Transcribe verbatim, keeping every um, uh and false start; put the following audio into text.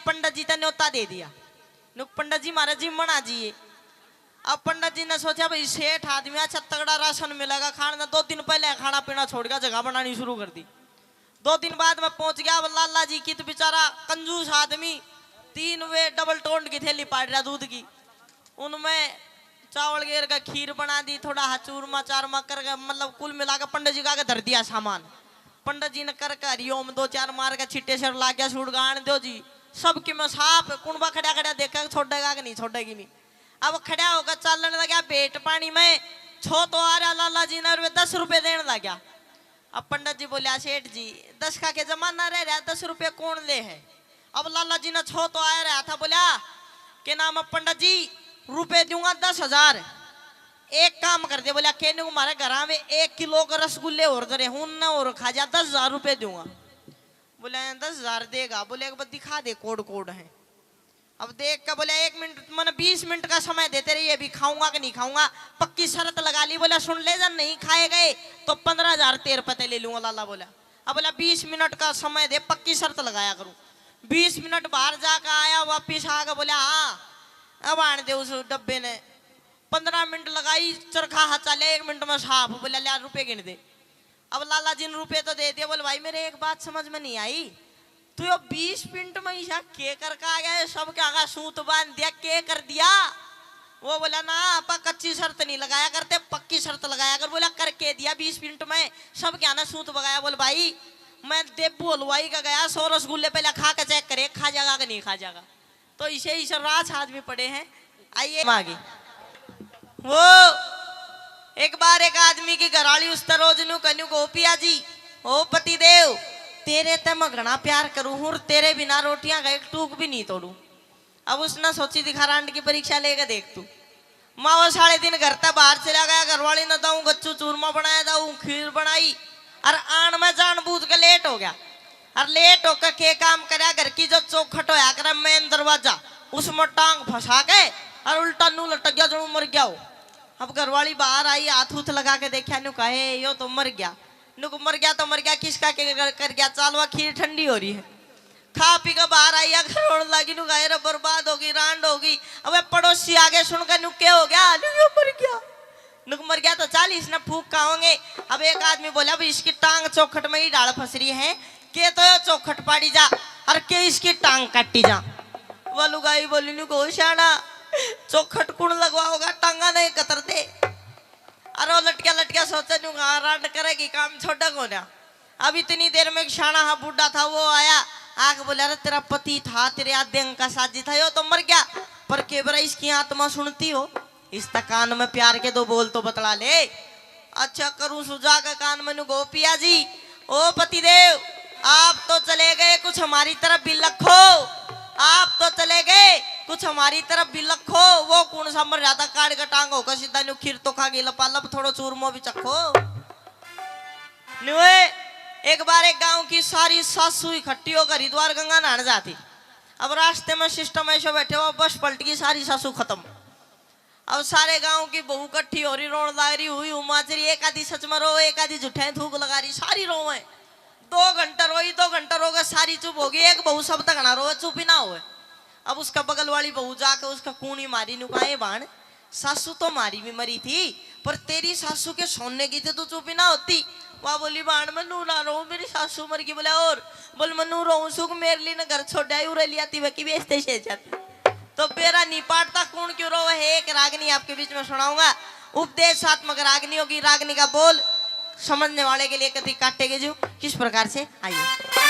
पंडित जी तै न्योता दे दिया। नुक पंडित जी, म्हारे जीमण आ जाइए। अब पंडित जी ने सोचा, भाई, सेठ आदमी, अच्छा तगड़ा राशन मिलेगा खाने ने, दो दिन पहले खाना पीना छोड़ गया, जगह बनानी शुरू कर दी। दो दिन बाद मैं पहुंच गया। अब लाला जी की तो बेचारा कंजूस आदमी, तीन वे डबल टोंड की थैली पाड़ रहा दूध की, उनमें चावल गेर के खीर बना दी, थोड़ा हा चूरमा चारमा करके, मतलब, कुल मिला के पंडित जी का आगे धर दिया सामान। पंडित जी ने करके हरिओम दो चार मार के छिट्टे सिर लाग गया, सूट गान दो जी। सबकी मैं साफ, कुणबा खड़ा खड़ा देखे, छोड़ेगा कि नहीं छोड़ेगी नहीं। अब खड़ा होकर चालन लगा, भेंट पानी में छो तो आ रहा लाला जी ने, और वे दस रुपए देने लग गया। अब पंडित जी बोलिया, "सेठ जी, दस का के जमाना रह रहा, दस रुपये कौन ले है?" अब लाला जी ने छो तो आया रहा था, बोला, "के नाम है पंडित जी, रुपये दूंगा दस हजार। एक काम कर दे," बोला, "के नु हमारे घर में एक किलो के रसगुल्ले और धरे हूं ना, और खा जा, दस हजार रुपये दूंगा।" बोले, "दस हजार देगा?" बोले, "एक बार दिखा दे, कोड कोड है।" अब देख के बोला, "एक मिनट, मैंने बीस मिनट का समय देते रहिए, अभी खाऊंगा कि नहीं खाऊंगा।" पक्की शर्त लगा ली, बोला, "सुन ले, जब नहीं खाए गए तो पन्द्रह हजार तेरे पते ले लूंगा लाला," बोला। अब बोला, "बीस मिनट का समय दे, पक्की शर्त लगाया करूं।" बीस मिनट बाहर जाकर आया, वापिस आके बोला, "हाँ, अब आन दे उस डब्बे ने।" पन्द्रह मिनट लगाई, चरखा हाथ चाले, एक मिनट में साफ। बोला, "ले, रुपये गिन दे।" अब लाला जी ने रुपये तो दे दिए। बोले, "भाई, मेरे एक बात समझ में नहीं आई, तू यो बीस मिनट में ईसा के करके आ गया है? सब के आगा सूत बांध दिया, के कर दिया?" वो बोला, "ना, आपा कच्ची शर्त नहीं लगाया करते, पक्की शर्त लगाया कर।" बोला, "करके दिया बीस मिनट में, सब के आना सूत बगाया।" बोले, "भाई, मैं देबू हलवाई का गया, सौ रसगुल्ले पहले खा के चेक करे, खा जाएगा कि नहीं खा जाएगा।" तो इसे, इसे राज आदमी पड़े हैं। आइए, मांगी। वो एक बार एक आदमी की घरवाली उस तरह रोज न्यू कहन्यू, "गोपिया जी, ओ पति देव, तेरे ते मैं घना प्यार करूं हूं, तेरे बिना रोटियां का एक टूक भी नहीं तोड़ूं।" अब उसने सोची, दिखा रांड की परीक्षा लेके देख तू। माँ वो साले दिन घर तक बाहर चला गया, घरवाली ने दाऊ गच्चू चूरमा बनाया, दाऊ खीर बनाई, और आन में जानबूझ के लेट हो गया। और लेट होकर के काम करया, घर की जो चौखट होया करे, मेन दरवाजा, उसमें टांग फंसा के और उल्टा नू लटक गया, जो मर गया हो। अब घरवाली बाहर आई, हाथ हूथ लगा के देखा, न्यू कहे, "यो तो मर गया।" न्यू को, "मर गया तो मर गया, किसका के कर, कर गया? चालवा, खीर ठंडी हो रही है।" खा पी के बाहर आई, आके रोने लगी, न्यू कहे, "रे बर्बाद होगी, रांड होगी।" अब पड़ोसी आगे सुन के, "न्यू के हो गया?" "न्यू यो मर गया।" नुक, "मर गया तो चाल, इसने फूक खाओगे।" अब एक आदमी बोला, "भाई, इसकी टांग चौखट में ही डाल फंस रही है, के तो यो चौखट पाड़ी जा और के इसकी टांग काटी जा।" वो लुगाई बोली, "न्यू को, शाना, चौखट कुण लगवाओगा, टांगा नहीं कतर दे।" अरे वो लटकिया लटकिया सोचे, न्यू हाँ, रांड करेगी, काम छोड़ा कोन्या। अब इतनी देर में एक शाना हा बूढ़ा था, वो आया, आके बोला, "अरे, तेरा पति था, तेरे आधे अंग का साजी था, यो तो मर गया, पर के बरा इसकी आत्मा सुनती हो, इस तक कान में प्यार के दो बोल तो बतला ले।" "अच्छा, करूं सुजा के कान में न्यू, गोपिया जी, ओ पतिदेव, आप तो चले गए, कुछ हमारी तरफ भी लखो, आप तो चले गए, कुछ हमारी तरफ भी लखो।" वो कौन सा मर जाता, काट के टांग होकर सीधा न्यू, खीर तो खा गई लपालप, थोड़ो चूरमो भी चखो। न्यूए, एक बार एक गांव की सारी सासू इकट्ठी होकर हरिद्वार गंगा नहाने जाती। अब रास्ते में सिस्टम ऐसे बैठे हुआ, बस पलट गई, सारी सासू खत्म। अब सारे गांव की बहू इकट्ठी हो रही, रोन लाग रही, हुई हुमाच रही, एक आधी सच में रो, एक आधी झूठे थूक लगा रही, सारी रोवे। दो घंटा रोई, दो घंटा रो गए, सारी चुप होगी। एक बहू सब तक ना रोवे, चुप ही ना होवे। अब उसका बगल वाली बहू जाके उसका कूणी मारी, न्यू कहा, "ए भाण, सासू तो मारी भी मरी थी, पर तेरी सासू के सोने की तो तू चुप ही ना होती।" वह बोली, "भाण, मैं नू ना रोऊं, मेरी सासू मर गई।" बोले, "और?" बोल, "मैं नू रोऊं सूं के मेरे लिए ने घर छोड़ आई, उरे लिया थी, वह की बेचते से जाती।" तो बेरा नहीं पाटता, कौन क्यों रोवे है, एक रागनी आपके बीच में सुनाऊंगा, उपदेशात्मक रागनी होगी। रागनी का बोल समझने वाले के लिए कति काटेगे जो किस प्रकार से, आइए।